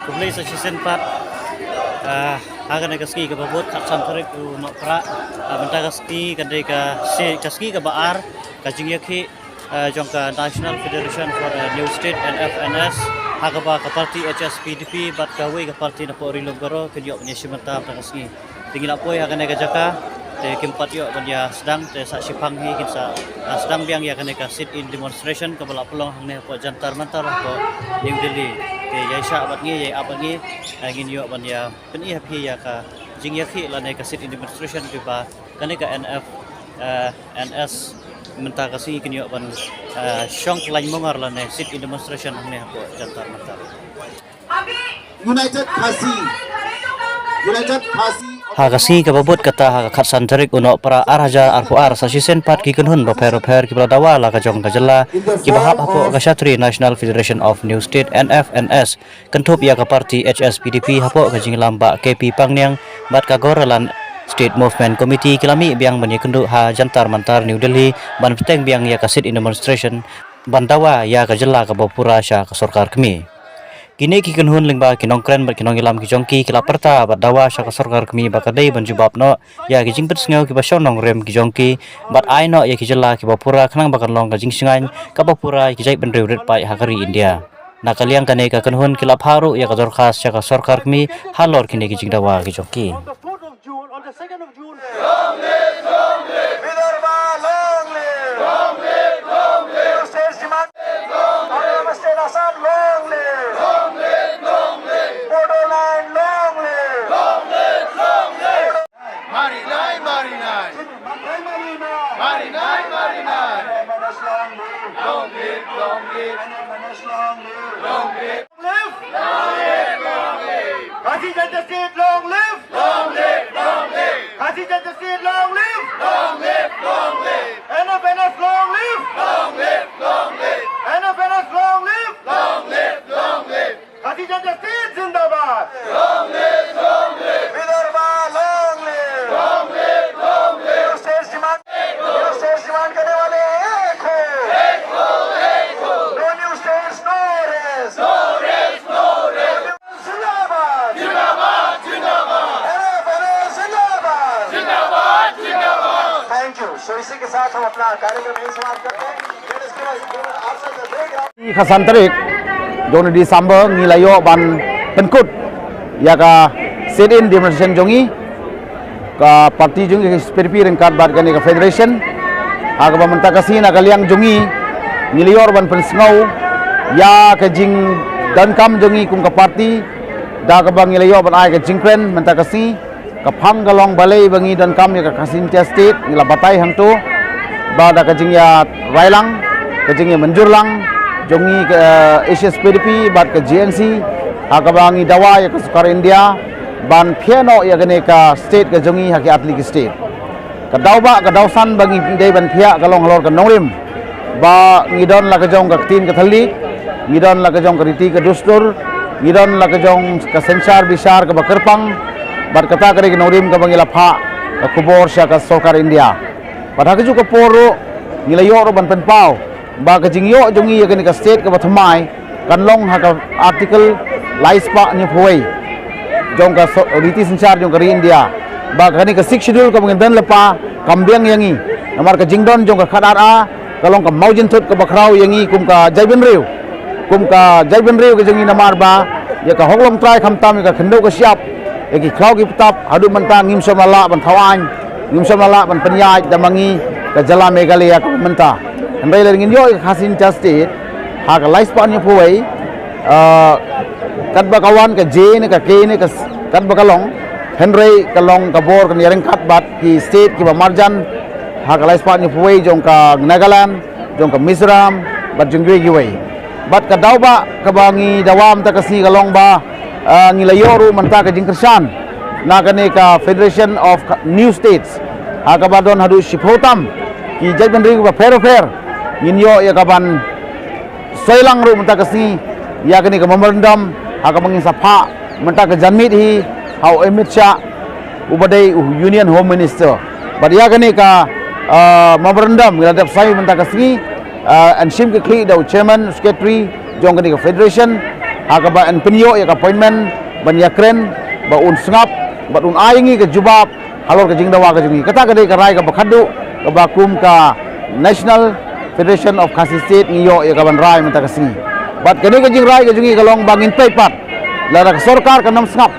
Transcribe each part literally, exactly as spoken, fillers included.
Khublei sa shisien pat, ah, ha kane ka sngi kaba bud khatsan tarik u Nohprah, ah, mynta ka sngi ka dei ka si-, ka sngi kaba ar ka jingïakhih, ah, jong ka National Federation for a New State, N F N S, ha kaba ka parti H S P D P bad kawei ka parti na Poh Ri Lum Garo kin ïoh ban ïashim bynta mynta ka sngi. Te ngi la poi ha kane ka jaka, te kim pat ïoh ban ïa sdang, te sa shiphang hi kin sa, ah, sdang biang ïa kane ka sit-in demonstration kaba la pynlong hangne hapoh Jantar Mantar hapoh New Delhi. Te ïa shah bad ngi, ïa ap bad ngi, ah, ngin ïoh ban ïa pyni ha phi ïa ka jingïakhih lane ka sit-in demonstration kaba kane ka N F, ah, N S mynta ka sngi kin ïoh ban, ah, shong khlaiñ mongar lane sit-in demonstration hangne hapoh Jantar Mantar. United Khasi. United Khasi. Ha ka sngi kaba bud kata ha ka khatsan tarik u Nohprah ar hajar arphew ar sa shisien pat ki kynhun bapher bapher kiba la dawa la ka jong ka jylla kiba hap hapoh ka shatri National Federation of New State, N F N S, kynthup ïa ka parti H S P D P hapoh ka jingïalam Bah K P Pangniang bad ka Goreland State Movement Committee ki la mih biang ban ïakynduh ha Jantar Mantar New Delhi ban bteng biang ïa ka sit-in demonstration ban dawa ïa ka jylla kaba pura sha ka sorkar kmie. Kine ki kynhun lyngba ki nongkren bad ki nongïalam ki jong ki ki la pyrta bad dawa sha ka sorkar kmie ba ka dei ban jubab noh ïa ki jingpynsngew kiba shong nongrim ki jong ki bad ai noh ïa ki jylla kiba pura khnang ba kan long ka jingshngaiñ kaba pura ïa ki jaitbynriew rit paid ha ka ri India. Na ka liang kane ka kynhun ki la phah ruh ïa ka dorkhas sha ka sorkar kmie halor kine ki jingdawa ki jong ki. June, on the second of June. Long live, long live. Vidarbha, long live. Long live, long live. State demand. Long live. Autonomous State Assam, long live. Long live, long live. Bodoland, long live. Long live, long live. Marinai, marinai. Marinai, marinai. Long live, long live. Long live. Long live. Khasi Jaintia State, long live. Long live, long live. Khasi Jaintia State, long live. Long live, long live. N F N S, long live. Long live, long live. N F N S, long live. Long live, long live. Khasi Jaintia State, zindabad. Long live, long live. Vidarbha, long live. Long live, long live. New state demand, new state demand karne wale ek ho. Ek ho, ek ho. No new states, no rest. No rest, no rest. Zindabad! Zindabad! Zindabad! N F N S zindabad! Zindabad! Zindabad! Thank you. So इसी के साथ हम अपना कार्यक्रम यहीं समाप्त करते हैं। Let us give a, give an answer the big round. Khatsan tarik jong u December ngi la ïoh ban pynkut ïa ka sit-in demonstration jong ngi. Ka parti jong ngi ka H S P D P ryngkat bad kane ka federation. Ha kaba mynta ka sngi na ka liang jong ngi ngi la ïoh ban pynsngew ïa ka jingdonkam jong ngi kum ka parti da kaba ngi la ïoh ban ai ka jingkren mynta ka sngi. Ka phang ka long balei ba ngi donkam ïa ka Khasi Jaintia State, ngi la batai hangto ba da ka jingïarailang, ka jingïamynjurlang jong ngi ka, eh, H S P D P bad ka G N C, ha kaba ngi dawa ïa ka sorkar India ban phiah noh ïa kane ka state ka jong ngi ha ki artylli ki state. Ka daw ba, ka daw san ba ngi dei ban phiah ka long halor ka nongrim ba ngi don la ka jong ka ktien ka thylliej, ngi don la ka jong ka riti ka dustur, ngi don la ka jong ka synshar bishar kaba kyrpang. Bad kata ka dei ka nongrim kaba ngi la phah ka khubor sha ka sorkar India. Bad ha kajuh ka por ruh ngi la ïoh ruh ban pynpaw ba ka jingïoh jong ngi ïa kane ka state kaba thymmai kan long ha ka article laispah hynñiewphew wei jong ka so-, riti synshar jong ka ri India. Ba kane ka sixth schedule kaba ngi don lypa kam biang ïa ngi. Namar ka jingdon jong ka khadar A ka long ka mawjynthut kaba khraw ïa ngi kum ka jaitbynriew, kum ka jaitbynriew ka jong ngi namar ba ïa ka hok longtrai khamtam ïa ka khyndew ka shyiap, ïa ki khlaw ki btap haduh mynta ngim shym la lah ban thaw aiñ, ngim shym la lah ban pynïaid da ma ngi ka jylla Meghalaya kaba mynta. Hynrei lada ngin ïoh ïa ka Khasi Jaintia State ha ka laispah hynñiewphew wei, ah, katba ka wan ka J ne ka K ne ka s-, katba ka long, hynrei ka long ka bor kan ïaryngkat bad ki state kiba marjan ha ka laispah hynñiewphew wei jong ka Nagaland, jong ka Mizoram bad jong kiwei kiwei. Bad ka daw ba kaba ngi dawa mynta ka sngi ka long ba, ah, ngi la ïoh ruh mynta ka jingkyrshan na kane ka Federation of New States ha kaba don haduh shiphew tam ki jaitbynriew kiba pher pher. Ngin ïoh ïa ka ban soi lang ruh mynta ka sngi ïa kane ka memorandum ha kaba ngin sa phah mynta ka janmiet hi ha u Amit Shah uba dei u Union Home Minister. Bad ïa kane ka, ah, memorandum ngi la dep soi mynta ka sngi Uh, yn shim ka khlieh da u chairman, secretary jong kane ka federation, ha kaba yn pynïoh ïa ka appointment ban ïakren ba un sngap bad un ai ngi ka jubab halor ka jingdawa ka jong ngi. Kata ka dei ka rai kaba khadduh kaba kum ka National Federation of Khasi State ngi ïoh ïa ka ban rai mynta ka sngi. Bad kane ka jingrai ka jong ngi ka long ba ngin peit pat lada ka sorkar kan ym sngap,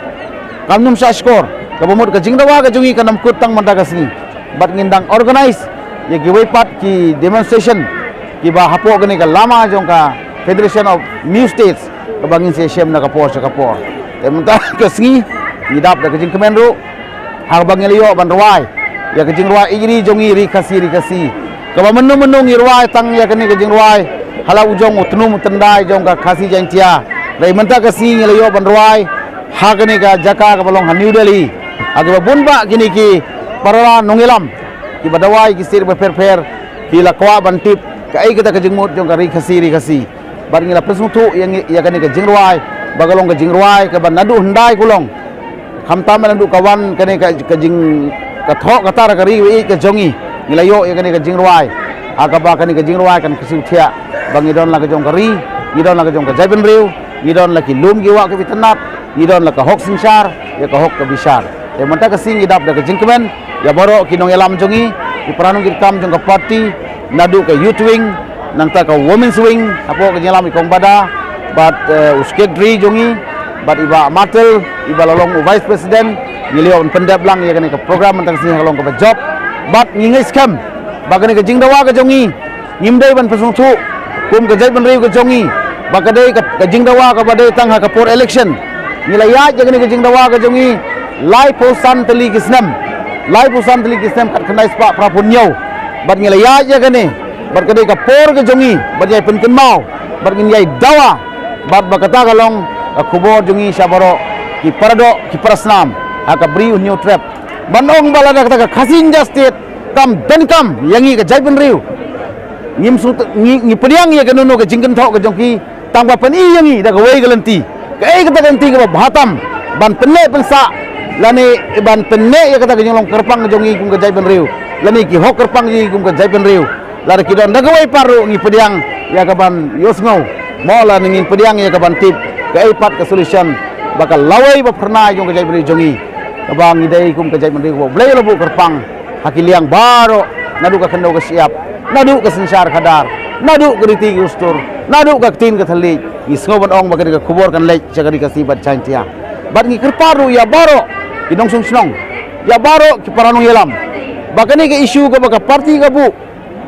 kan ym shah shkor, kaba mut ka jingdawa ka jong ngi kan ym kut tang mynta ka sngi. Bad ngin dang organize ïa kiwei pat ki demonstration kiba hapoh kane ka lama jong ka Federation of Mizo States kaba ngin sa shem na ka por sha ka por. Te mynta ka sngi ngi dap da ka jingkmen ruh ha kaba ngi la ïoh ban rwai ïa ka jingrwai Ïeit Ri jong ngi, Ri Khasi Ri Khasi, kaba mynno mynno ngi rwai tang ïa kane ka jingrwai ha la u jong u tnum u tyndai jong ka Khasi Jaintia. Dei mynta ka sngi ngi la ïoh ban rwai ha kane ka jaka kaba long ha New Delhi, ha kiba bun bah kine ki para nongïalam kiba dawa ïa ki state ba pher pher ki la kwah ban tip kaei kata ka jingmut jong ka Ri Khasi Ri Khasi. Bad ngi la pynsngewthuh ïa ngi, ïa kane ka jingrwai ba ka long ka jingrwai kaba naduh hyndai ka long. Khamtam naduh ka wan kane ka, ka jing, ka thoh ka tar ka ri ba ïeit ka jong ngi, ngi la ïoh ïa kane ka jingrwai ha kaba kane ka jingrwai kan kyrsiew thiah ba ngi don la ka jong ka ri, ngi don la ka jong ka jaitbynriew, ngi don la ki lum ki wah kiba itynnad, ngi don la ka hok synshar ïa ka hok ka bishar. Te mynta ka sngi ngi dap da ka jingkmen ïa baroh ki nongïalam jong ngi, ki para nongkitkam jong ka party, naduh ka youth wing, nangta ka women's wing, hapoh ka jingïalam i Kong Bada bad, eh, u secretary jong ngi, bad i Bah Martel, iba la long u vice president. Ngi la ïoh ban pyndep lang ïa kane ka program mynta ka sngi ha ka long kaba jop. Bad ngi ngeit skhem ba kane ka jingdawa ka jong ngi, ngim dei ban pynsngewthuh kum ka jaitbynriew ka jong ngi ba ka dei ka, ka jingdawa kaba dei tang ha ka por election. Ngi la ïaid ïa kane ka jingdawa ka jong ngi laiphew san tylli ki snem, laiphew san tylli ki snem khatkhyndai spah phraphew hynñiew. Bad ngi la ïaid ïa kane bad ka dei ka por ka jong ngi ban ïai pynkynmaw bad ngin ïai dawa. Bad ba kata ka long ka khubor jong ngi sha baroh ki paradoh ki parasnam ha ka Bri u Hynñiewtrep, ban ong ba lada kata ka Khasi Jaintia State kam donkam ïa ngi ka jaitbynriew, ngim sut, ngi, ngi pdiang ïa kano kano ka jingkynthoh ka jong ki, tang ba pyni ïa ngi da kawei ka lynti kaei kata ka lynti kaba bha tam ban pynneh pynsah lane ban pynneh ïa kata ka jinglong kyrpang ka jong ngi kum ka jaitbynriew lane ki hok kyrpang jong ngi kum ka jaitbynriew. Lada ki don da kawei pat ruh ngi pdiang ïa ka ban ïohsngew, mo, lane ngin pdiang ïa ka ban tip kaei pat ka solution ba ka lawei ba phyrnai jong ka jaitbynriew jong ngi, kaba ngi dei kum ka jaitbynriew kaba U Blei u la buh kyrpang ha ki liang baroh, naduh ka khyndew ka shyiap, naduh ka synshar khadar, naduh ka riti ka dustur, naduh ka ktien ka thylliej. Ngi sngew ban ong ba kane ka khubor kan leit sha ka Ri Khasi bad Jaintia. Bad ngi kyrpad ruh ïa baroh ki nongshong shnong, ïa baroh ki para nongïalam, ba kane ka issue kaba ka party ka buh,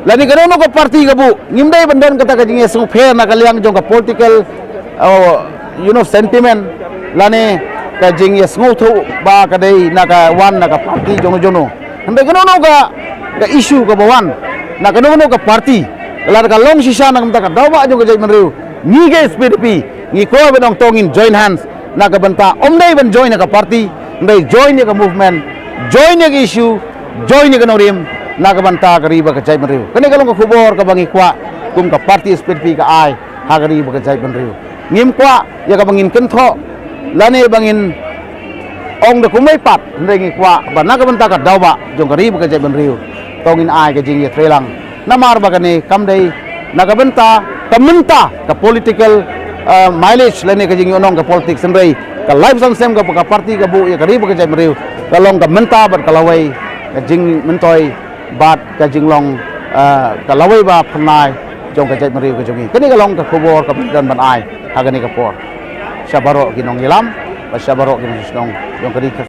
lane kano kano ka party ka buh, ngim dei ban don kata ka jingïasngewpher na ka liang jong ka political, uh, you know, sentiment, lane ka jingïasngewthuh ba ka dei na ka wan na ka party jong no jong no. Hynrei kano kano ka, ka issue kaba wan na kano kano ka party, lada ka long shisha na ka bynta ka daw ba jong ka jaitbynriew, ngi ka S P D P ngi kwah ban ong to ngin join hands na ka bynta, ym dei ban join na ka party, hynrei join ïa ka movement, join ïa ka issue, join ïa ka nongrim na ka bynta ka ri bad ka jaitbynriew. Kane ka long ka khubor kaba ngi kwah kum ka party S P D P ka ai ha ka ri bad ka jaitbynriew. Ngim kwah ïa kaba ngin kynthoh lane ba ngin ong da kumwei pat, hynrei ngi kwah ba na ka bynta ka daw ba jong ka ri bad ka jaitbynriew, to ngin ai ka jingïatreilang. Namar ba kane kam dei na ka bynta, ka bynta ka political, uh, mileage lane ka jingïohnong ka politics, hynrei ka laiphew san snem kaba ka party ka buh ïa ka ri bad ka jaitbynriew, ka long ka bynta bad ka lawei, ka jingmyntoi bad ka jinglong, uh, ka lawei ba phyrnai jong ka jaitbynriew ka jong ngi. Kane ka long ka khubor kaba ngi don ban ai ha kane ka por sha baroh ki nongïalam bad sha baroh ki nongshong shnong jong ka ri ka